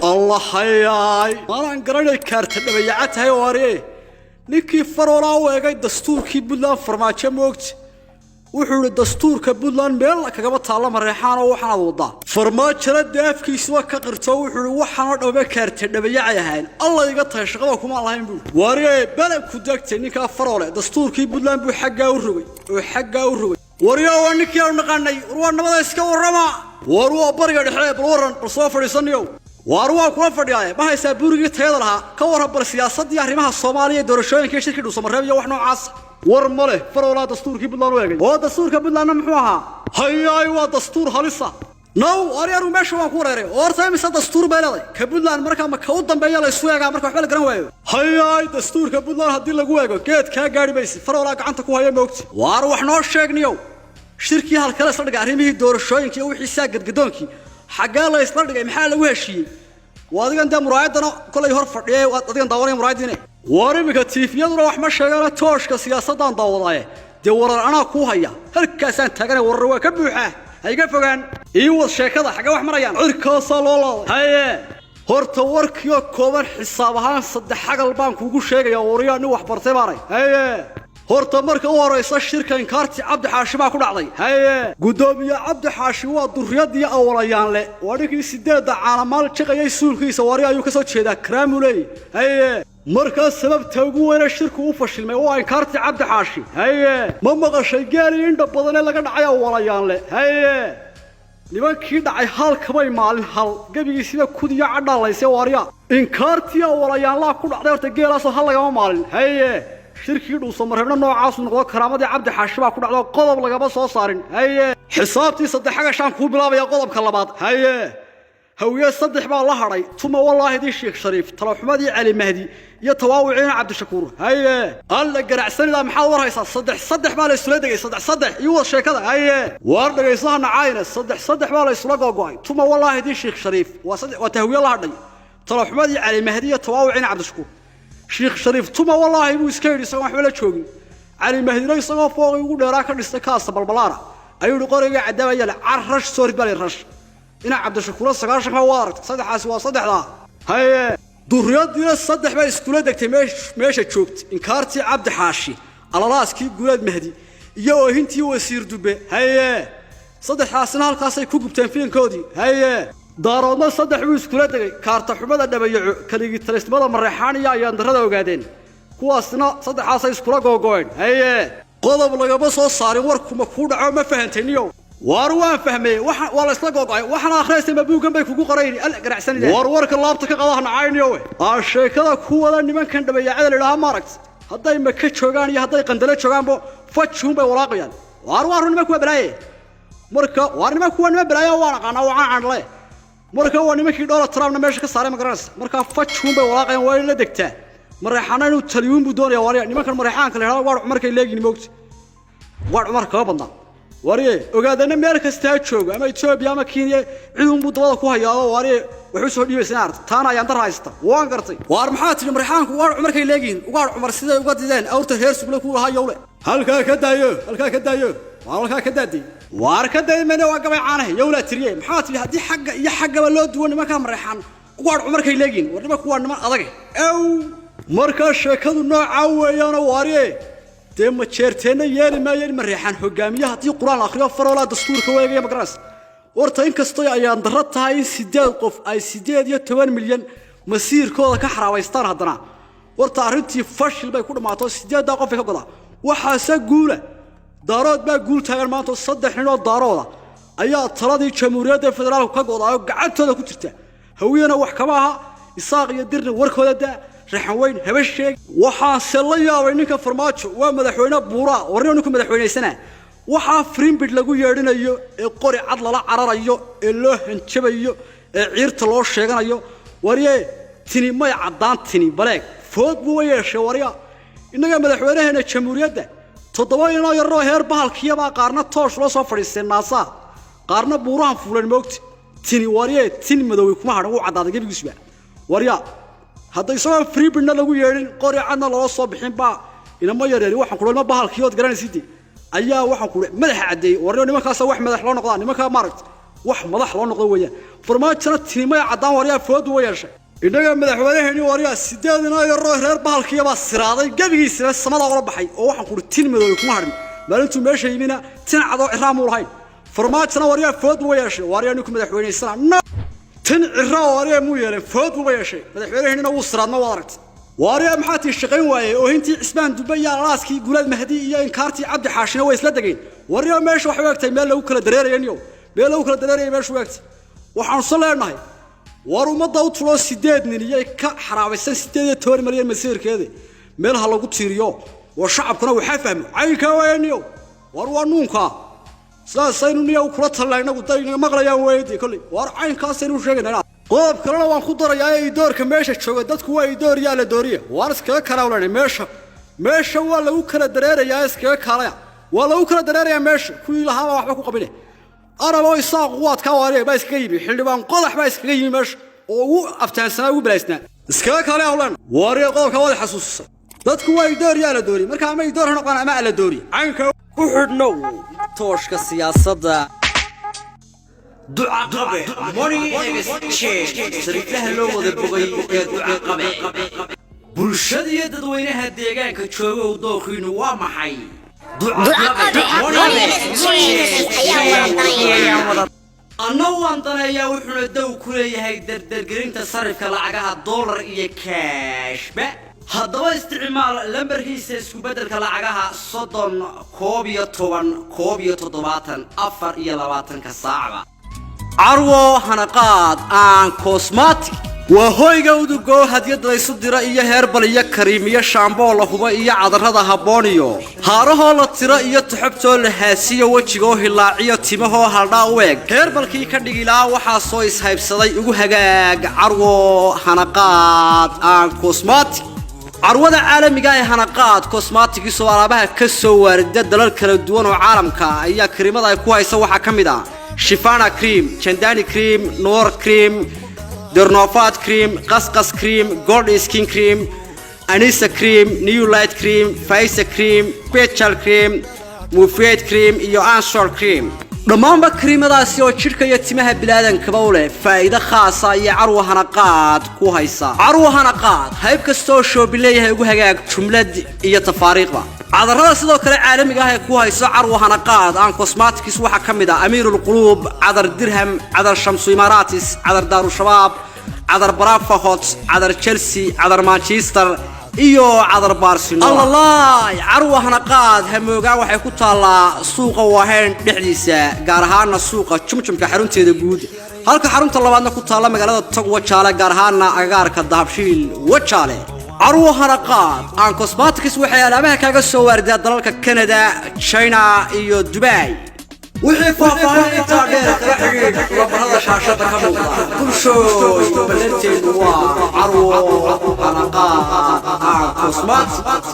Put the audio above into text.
Allah hayaay, maanaan garanay kaarta dhabayaca tahay. Waarye, ninkii Faroolaa u eegay dastuurkii Puntland, Farmaajo moogti, wuxuu idhi dastuurka Puntland meel kagama taalla Mareexaan oo waxaanaad wadaa. Farmaajona dee afkiisuba ka qirto, wuxuu ihi waxaanoo dhambe kaarta dhabayacay ahayn, Alla iga tahay, shaqada kumaan lahayn buu. Waarye, belebku degtay ninkaa Faroole, dastuurkii Puntland buu xaggaa u rogay oo xaggaa u rogay. Waryo, waa ninkii aanu naqaanay. War waa nabada, iska warrama. War waa bariga dhexe, bal warran, bal soo fadhiisaniyow. Waar waa kula fadhiyaaye, ma haysaa buurigii tayada lahaa? Ka warran bal siyaasaddii arrimaha Soomaaliya, doorashooyinka, shirkii Dhuusamareeb iyo wax noocaas? War ma leh, Faroolaa dastuurkii Puntland u eegay. Oo dastuurka Puntlandna muxuu ahaa? Hayaay, waa dastuur halisa now. Aryaru, meesha waan ku wareeray. Oo horta imise dastuur bay leeday ka Puntland? Markaa ma ka u dambeeya la isu eegaa marka waxba la garan waayo? Hayaay, dastuurka Puntland haddii lagu eego geed kaa gaari maysi. Faroolaa gacanta ku haya, moogti. Waar wax noo sheegniyow, shirkii halkale isla dhigay arrimihii doorashooyinka iyo wixii saa gadgadoonkii, xaggee la isla dhigay? Maxaa lagu heshiiyey? Waa adigan dee muraayaddana kolay hor fadhiyay, waad adigan daawanaya muraayaddiine. Waar iminka tiifiyaduna wax ma sheegaana, tooshka siyaasaddaan daawadaaye. Dee warar anaa kuu haya, halkaasaan taaganay, warar waa ka buuxaa, ha iga fogaan. Ii wad sheekada, xaggee wax marayaan? Cirkaasaa loo laaday. Haye, horta warkiioo kooban, xisaab ahaan saddex xagal baan kuugu sheegayaa. Waryaa, nin wax bartay baanay. Haye, horta marka u horaysa shirka inkaarti Cabdi Xaashi baa ku dhacday. Haye, guddoomiye Cabdi Xaashi waa durriyadii Awalayaanle, waa ninkii sideedda caanamaal jiqayay suulkiisa. Wari ayuu ka soo jeedaa, karaamuley. Haye, markaa sababta ugu weyne shirku u fashilmay waa inkaarti Cabdi Xaashi. Haye, ma maqashay geelii indha badanee laga dhacay Awalayaanle? Haye, nimankii dhacay halkamay maalin hal gebigiisiba kudiyo cadhaalayse. Waarya, inkaartii Awalayaanlaa ku dhacday horta geelaasoo hal lagama maalin. Haye, shirkii Dhuusamareebna noocaasu noqdo, karaamadii Cabdi Xaashi baa ku dhacdo, qodob lagama soo saarin. Haye, xisaabtii saddex xagashaan kuu bilaabaya. Qodobka labaad, haye, Hawiye saddex baa la hadhay: tuma wallaahidii Sheekh Shariif, talaxumadii Cali Mahdi iyo tawaawiciina Cabdishakuur. Haye, Alla ganacsanidaa, maxaad war haysaa? Saddex saddex baa la isula degay, saddex saddex. Iyo wad sheekada. Haye, waar dhegaysaha nacaayna, saddex saddex baa la isula googo'ay: tuma wallaahidii Sheekh Shariif waa saddex, waa tahwiye la hadhay, talaxumadii Cali Mahdi iyo tawaawiciina Cabdishakuur. Sheekh Shariif tuma wallaahi buu iska yidhi isagoon waxba la joogin. Cali Mahdina isagoo fooqii ugu dheeraa ka dhistay kaasa balbalaara ayuu yidhi qoriga cadaabaya le car rash soo rid baa la rash. Ina Cabdishakuura 90 baa waa aragtay, saddexaasi waa saddexdaa. Haye, durriyadiina saddex baa iskula degtay meesha joogtay: inkaartii Cabdi Xaashi, alalaaskii Guulaad Mahdi iyo oohintii wasiir Dube. Haye, saddexdaasina halkaasay ku gubteen fiinkoodii. Haye, Daaroodna saddex buu iskula degay: kaarta xumada Dhabayaco, keligii talisnimada Mareexaan iyo ayaandarrada Ogaadeen. Kuwaasna saddexaasay iskula googo'een. Haye, qodob lagama soo saarin. Warkuma kuu dhaco? Ma fahantay niyow? Waar waan fahmay, waxa waa la isla googo'ay. Waxaan akhriyay ma buugan bay kugu qorayn al ganacsanida. War warka laabta ka qadaha nacayniyo. Aa sheekada ku wada nimankan Dhabayaacada la idhaaha, maaragt, hadday Maka joogaan iyo hadday Qandalo joogaanbo fajuun bay walaaqayaan. Waar waa run, nimanku waa balaaye. Marka waar nimanku waa niman balaaye, waan aqaanaa, waa caan le. Marka waa nimankii Donald Trumpna meesha ka saaray, ma garanaysa? Marka fajuun bay walaaqayaan, waa in la degtaa. Mareexaana inuu taliyuun buu doonaya. Waarya, nimankan Mareexaanka la yidhahdo waar Cumarkay leegyin, moogta, waar Cumar kaga badnaa. Waarye, Ogaadana meel kasta ha joogo, ama Etoobiya ama Kenya, ciduunbuu dabada ku hayaado. Waarye, wax u soo dhiibaysa arta taana ayaan dar haysta, waan gartay. Waar maxaa tidhi? Mareexaanku waar Cumarkay leegyihiin, ugaar Cumar siday uga dideen awrta reer Sugle ku lahaa yowle. Halkaa ka daayo, halkaa ka daayo, waar halkaa ka daadiyey. Waar ka daymayna, waa gabay caanahe, yowlaa tiriye. Maxaa tidhi? Haddii xagga iyo xaggaba loo duwan, nimankaa Mareexaan ugaar Cumarkay leegyihiin. War nimanku waa niman adage ew. Markaa sheekadu noocaa weeyaano. Waarye, dee ma jeerteenna yeeli maayo in Mareexaan hogaamiye haddii Qur-aan la akhriyo. Faroolaa dastuurka weegaya, ma garanaysa? Horta inkastoo ayaan darro tahay in sideed qof ay 18 milyan masiirkooda ka xaraabaystaan, haddana horta arrintii fashil bay ku dhammaato, sideeddaa qof ay ka godaa. Waxaase guula, Daarood baa guul taagan maanta. Saddex nin oo Daarooda ayaa taladii Jamhuuriyadda Federaalku ka go'daa oo gacantooda ku jirta. Hawiyena wax kama aha, Isaaq iyo Dirna warkooda daa, Raxan weyn haba sheeg. Waxaase la yaabay ninka Farmaajo, waa madaxweyne buuraa. Warnimo ninku madaxweynaysana, waxaa frimbid lagu yeedhinayo ee qori cad lala cararayo ee loo hanjabayo ee ciirta loo sheeganayo. Warye, tini may caddaan, tini baleeg food buu yeeshay. Warya, innaga madaxweynaheena jamhuuriyadda toddoba inoo yaroo heer bahalkiyabaa qaarna toosh loo soo fadhiisteen naasaa, qaarna buurahan fuuleen, moogta. Tini warye, tin madowey kuma hadhan, wuu caddaaday gebigiisuba. Warya, hadda isagoo freebidna lagu yeedhin, qori cadna loola soo bixin baa inama yareeri, waxaan ku ilma bahalkiyood garanaysidii ayaa waxaan ku madaxa caddeeyey. Waryo, nimankaasa wax madax loo noqdaa, nimankaa maaragta. Wax madax loo noqdo weeyaan. Farmaajona tinimaya caddaan, waryaa, foodu wa yeeshay. Innaga madaxweynaheeni, waryaa, sideedina yaroo reer bahalkiyabaa siraaday gebigiisina samada ola baxay, oo waxaan kuhi tin madoobe kuma hadhin. Maalintuu meesha yimina tin cadoo ciraamuu lahayn. Farmaajona, waryaa, food buba yeeshay. Waryaa, ninku madaxweynaysana no tin cira, waryaa, muu yeeleen, food buba yeeshay. Madaxweynaheenina wuu siraadma, waad aragtay. Waaryaa, maxaa tii shaqayn waayey? Oohintii Cismaan Dube iyo alaaskii Guulaad Mahdi iyo inkaartii Cabdi Xaashina way isla degeen. Waryaa, meesha waxay u egtay meel lagu kala dareeraya niyow, meel lagu kala dareeraya meesha u egtay. Waxaanu se leenahay, war ummadda u tuloo, 8 nin iyay ka xaraabaysan 18 malyan masiirkeeda meel ha lagu tiiriyo, oo shacabkuna waxaa fahmo caynkaa waaya niyow. War waa nuunkaa, sidaasaynu niyow kula talnaa inagu daynaga maqlayaan weydii kolley. War caynkaasaynu sheegaynaa. Qodob kalena waan ku darayaa ee idoorka meesha jooga, dadku waa idoor yaa la dooriya. Waan iskaga kalaawlanay meesha, meesha waa lagu kala dareerayaa, iskaga kaalaya, waa lagu kala dareerayaa meesha. Kuwii lahaaba waxba ku qabine, Araboo Isaaq waadkaa waariya baa iskaga yimi, xildhibaan Qodax baa iskaga yimi meesha oo ugu aftahansanaa, ugu balaysnaa. Iskaga kaalaya hawleen. Waariya, qodobka waad xasuusisay. Dadku waa idoor yaa la dooriya, marka ama idoor ha noqon ama ala dooriya caynka. Ku xidhnow tooshka siyaasadda. Ducaqabe Money Exchange, sariiflaha loo wada bogay ee Ducaqabe. Bulshada iyo dadweynaha deegaanka joogow, dooqiinu waa maxay? Ducaqabe Money Exchange ayaa wada. Anna waan daneeyaa, wuxuuna dow ku leeyahay dardargelinta sarifka lacagaha dollar iyo cashba. Haddaba isticmaal lambarkiisa isku beddelka lacagaha 30 11 71 24-ka saacba. Carwo Hanaqaad aan Cosmatic waa hoyga udugoo hadyad laysu dira iyo herbal iyo cream iyo shampoo la hubo iyo cadarada habboon iyo haarahoo la tiro iyo tuxubtoo la haasiyo, wejigoo hilaaciyo, timahoo haldhaa u eg, herbalkii ka dhigilaa. Waxaa soo ishaybsaday ugu hagaag Carwo Hanaqaad aan Cosmatic. Carwada caalamiga ee Hanaqaad Cosmetics oo alaabaha ka soo waarida dalal kala duwan oo caalamka ayaa kariimada ay ku haysa waxaa ka mid ah Shifana cream, Jandani cream, Noor cream, Dernovad cream, Qasqas cream, Gold skin cream, Anisa cream, New Light cream, Faisa cream, Quechal cream, Mufid cream iyo Answer cream. Dhammaanba kariimadaasi oo jidhka iyo timaha bilaadankaba u leh faa'iido khaasa iyo Carwo Hanaqaad ku haysa. Carwo Hanaqaad hayb kasta oo shopping leeyahay ugu hagaag jumlad iyo tafaariiqba. Cadarada sidoo kale caalamiga ah ee ku hayso Carwo Hanaqaad aan Cosmetics waxaa ka mid ah Amiirul Quluub, cadar Dirham, cadar Shamsu Imaaratis, cadar Daarushabaab, cadar Barafa Hot, cadar Chelsea, cadar Manchester iyo cadar Barcelona. Allalaay, Carwo Hanaqaad hamoogaan waxay ku taallaa suuqa Waaheen dhexdiisa, gaar ahaana suuqa Jumjumka xarunteeda guud, halka xarunta labaadna ku taalla magaalada Tog Wajaale, gaar ahaana agagaarka Dahabshiil Wajaale. Carwo Hanaqaad aan Cosmetics waxay alaabaha kaaga soo waaridaa dalalka Canada, China iyo Dubai. Wixii faahfaahin intaa dheer kala xidhiidh lambarada shaashada ka muuqda. Bulshooy, ballanteedu waa Carwo Hanaqaad aan Cosmetics.